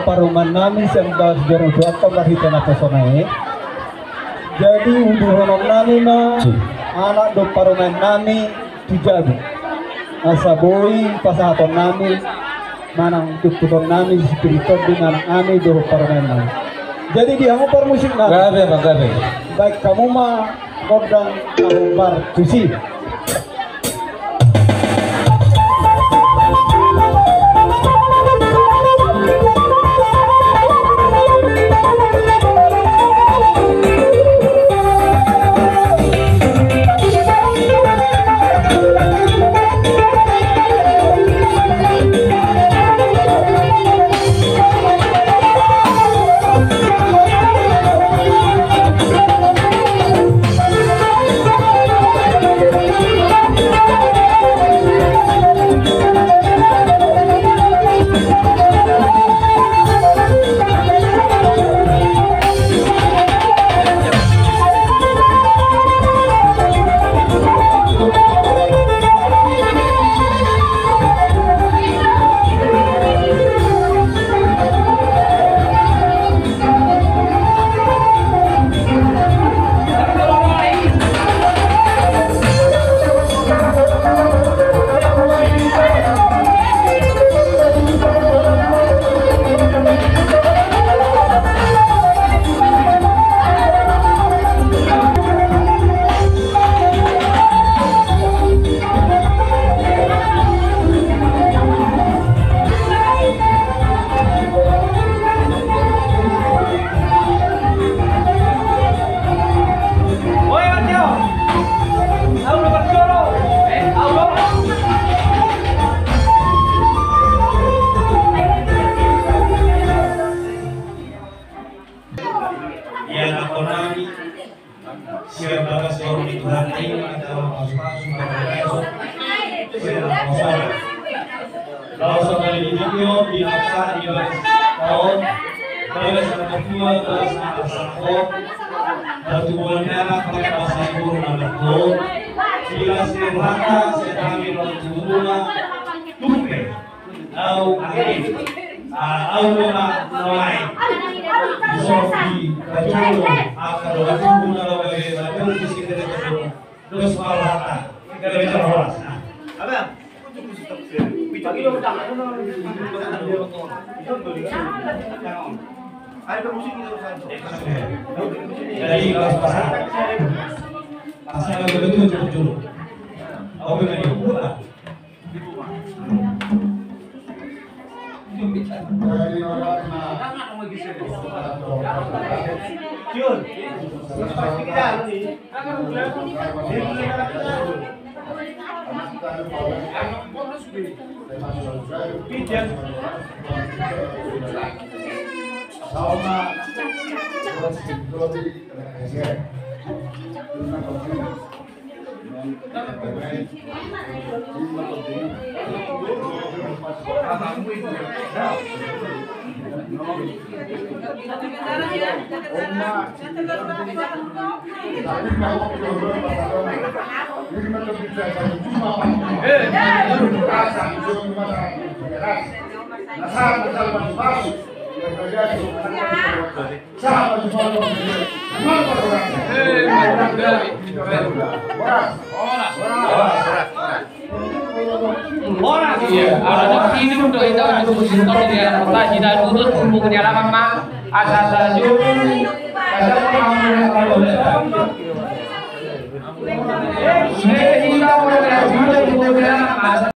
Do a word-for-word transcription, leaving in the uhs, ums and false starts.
parumaennami sian bagas joro ni Tuhanta marhite naposona i. Jadi udurononnami ma anak dohot parumaennami tu jabu, asa boi pasahatonnami manang tuntutonnami spiritu di anaknami dohot parumaennami. Jadi di hamu parmusiknami, gabe ma gabe, baen hamu ma gondang na hombar tusi. Ia na kona ni sian bagas joro ni Tuhanta i ma hita laho pasu-pasu, pasu-pasu sian naposona. Laos songon i di tingki on, di bagas on, bagas na martua, bagas na marsahat on, partubuan ni anak, bagas na martua on, di las ni rohanta sian hami dohot tu hamuna. Tumpe. Au, amin. Ah, au ma, mulai. Sopi, pajolo, angka dongan tubu na laho gabe, pajolo di sini, pajolo. Dos palata, gabe na horas. Abang. Jadi, pas-pasan. Pasan gabe betul, betul. Au, betul. Iya, ala nang hidup do hita untuk bersyukur di alam kota, hita tuntut pupuk di alam ma, asa sajuk, asa pun amun yang kalau boleh. Hei, hita boleh bersyukur di alam, asa